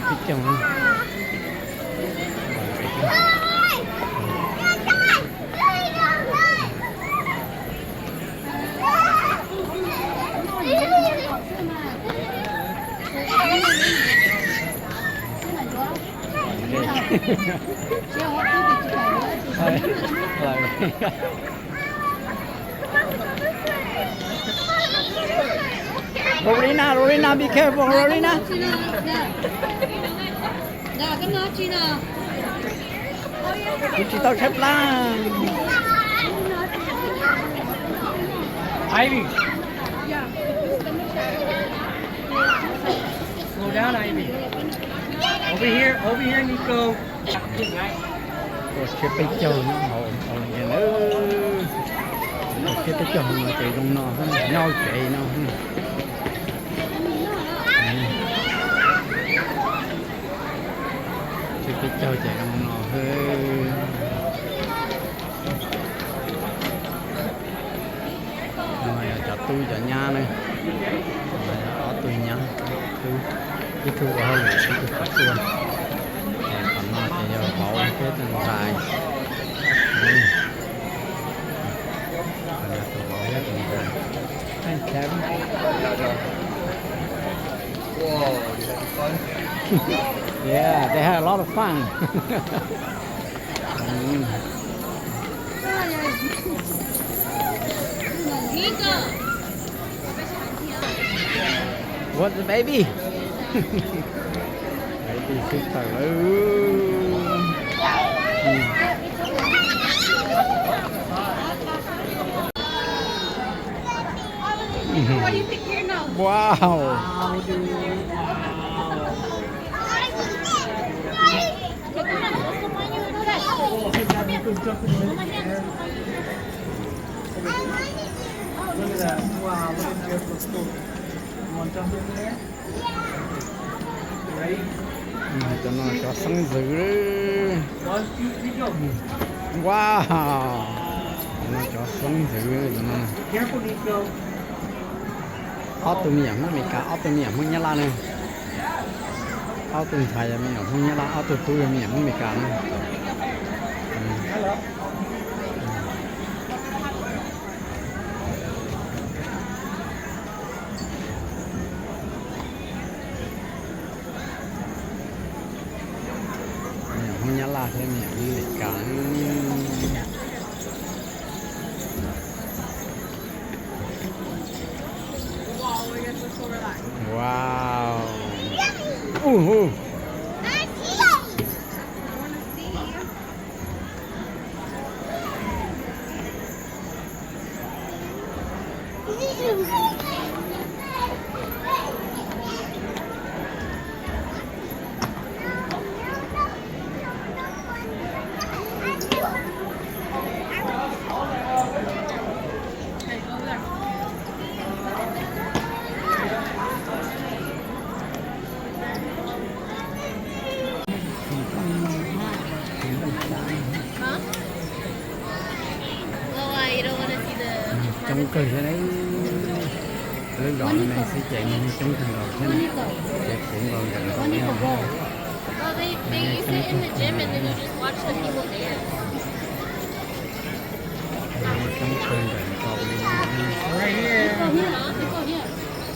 Peb caug. Rolina, Rolina, be careful, Rolina. Kuv tsis tau tshaib plab. Ivy. Slow down, Ivy. Over here, over here, Nico. Ua siab peb caug no, ua siab peb caug no ces zoo no, nyob cev no. Siab peb caug ces zoo no. No yog cov tub cov nyab na. Ob tug nyab, tub, ib tug ua hauj lwm, ib tug xav tuaj. Qhov no ces yog vauv thiab tus ntxhais. Tus vauv thiab tus ntxhais. Yeah, they had a lot of fun. What's the baby? Baby sister. Wow. Look at that. Wow, look at Joseph. Cov no cov xeeb ntxwv. Wow, cov no cov xeeb ntxwv no. Ob tug me nyuam Hmoob Amelikas, ob tug me nyuam Hmoob Nyab Laj ne. Ob tug ntxhais yog me nyuam Hmoob Nyab Laj, ob tug tub yog me nyuam Hmoob Amelikas ne. Me nyuam Hmoob Nyab Laj thiab me nyuam Hmoob Amelikas. Wow. Coob kawg thiab. Lub zos no xwb ces neeg coob kawg nkaus thiab, ces puv nkaus ntawm no. Coob kawg ntawm no.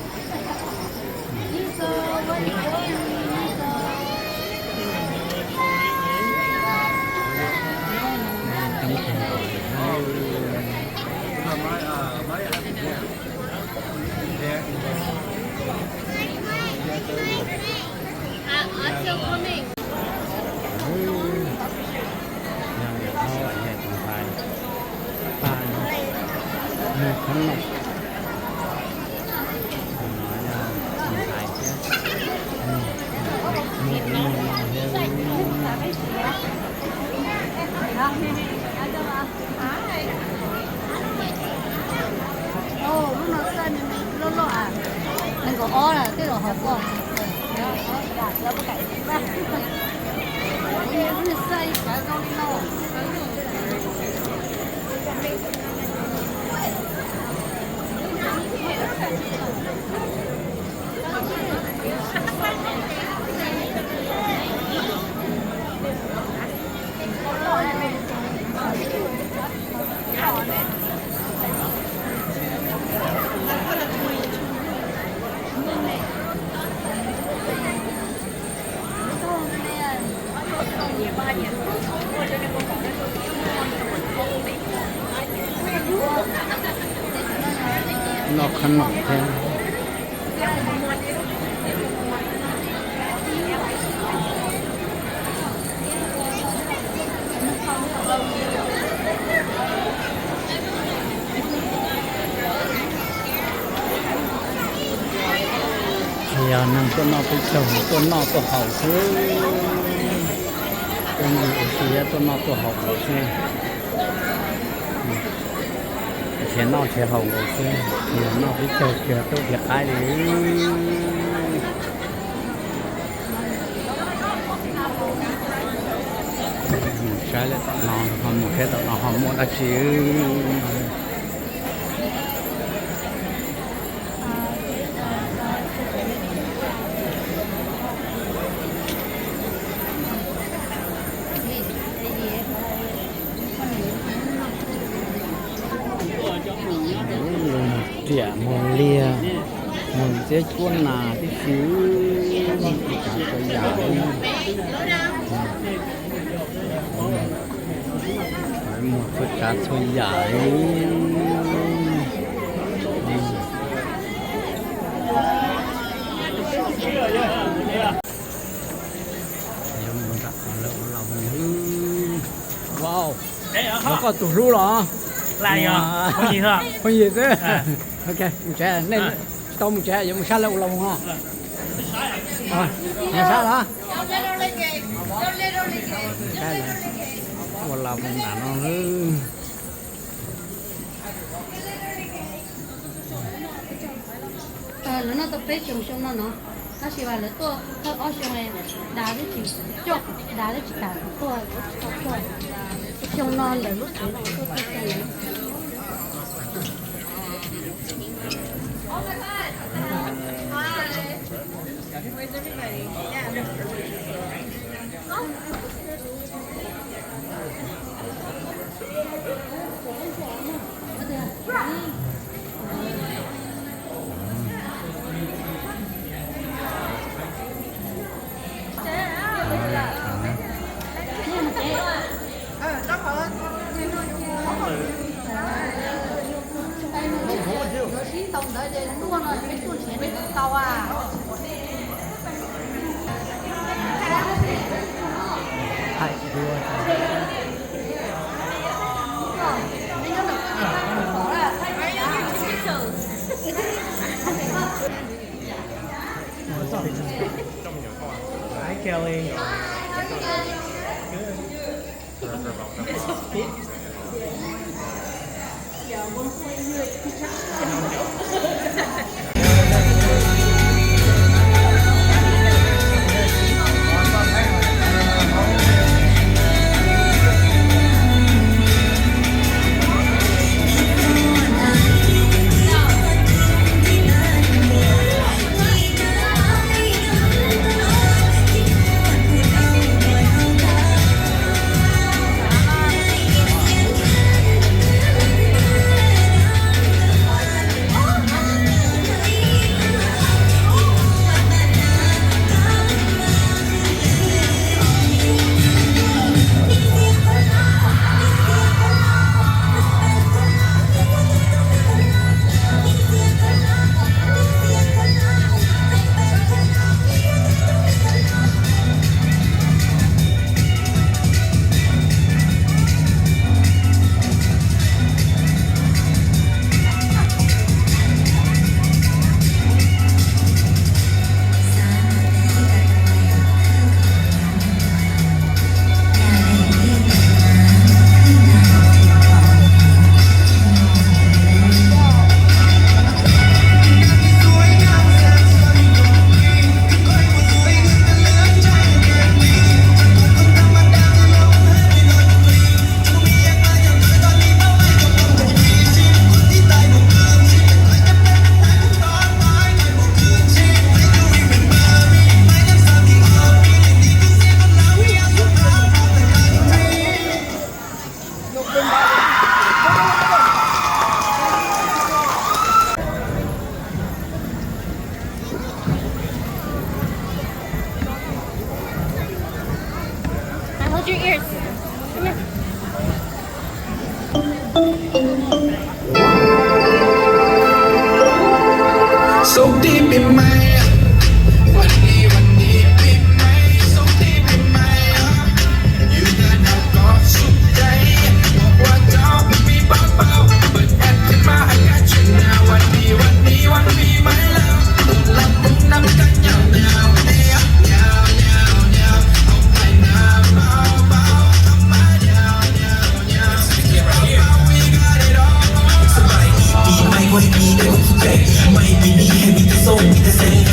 Lub no xaj me me loj loj, nees nkaum ob, tej zaum hauv ko. Noom thiab. Yog neeg tuaj noj peb caug, tuaj noj tuaj haus xwb. Peb ua si tuaj noj tuaj haus nkaus xwb. Nrhiav noj nrhiav haus nkaus xwb. Yog noj peb caug tsis yog tuaj nrhiav qaib li. Mus saib lawm tom no, ho mus saib tom no ho muaj dab tsi. Mus riam mus liag, mus txiab cuab nas tib si, txhua yam. Mus txhua tsav txhua yam li. Yuav mus nram qhov lawv ua lauj. Wow, yog koj tus hlub los? Phooj ywg xwb. Ok, mus tsev, nej tsis tau mus tsev, yuav mus saib lawv ua lauj no. Mus saib los? Ua lauj nram no. Lawv noj tau peb xyoo xyoo no no, tab sis mas lawv tuaj thawj ob xyoo, dav twb tsis coj, dav twb tsis kam tuaj, tuaj xyoo no lawv lub tsev no tuaj thawj xyoo. Sib ntaus ntawd ces tuaj no peb tuaj nrhiav nej tsis tau a. Hi, Kelly. ปีใหม่ วันนี้วันนี้ปีใหม่ สวัสดีปีใหม่ อยู่หน้าหนาวก็สุขใจ บอกว่าเจ้ามีเบาเบา เปิดแอปขึ้นมาอากาศเย็นหนาว วันนี้วันนี้วันปีใหม่แล้ว ต้อนรับมุ้งน้ำกันยาวยาว ยาวยาวยาวยาว เอาไปหนาวเบาเบา เอามายาวยาวยาว สบายดีปีใหม่ ขอให้มีแต่ความสุขใจ ปีใหม่ปีนี้ให้มีแต่โชค มีแต่แสง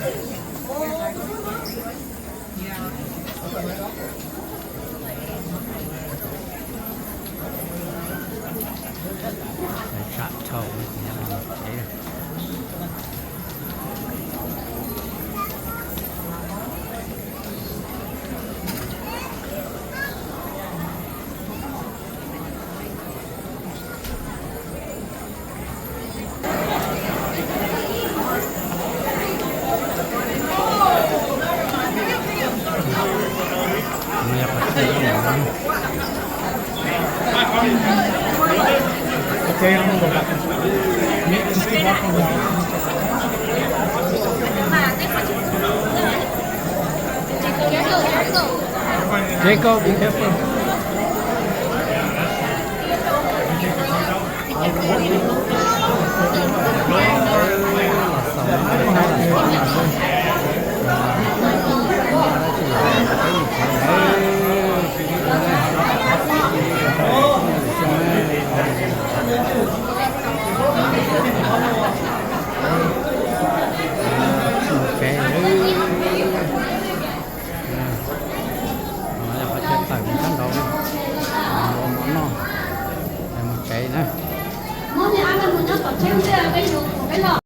Tsam dhau tsev. Jacob, be careful. Mus tsev lawm. No yog qhov chaw tawm mus sab nraud, ua mov noj, mus tsev na.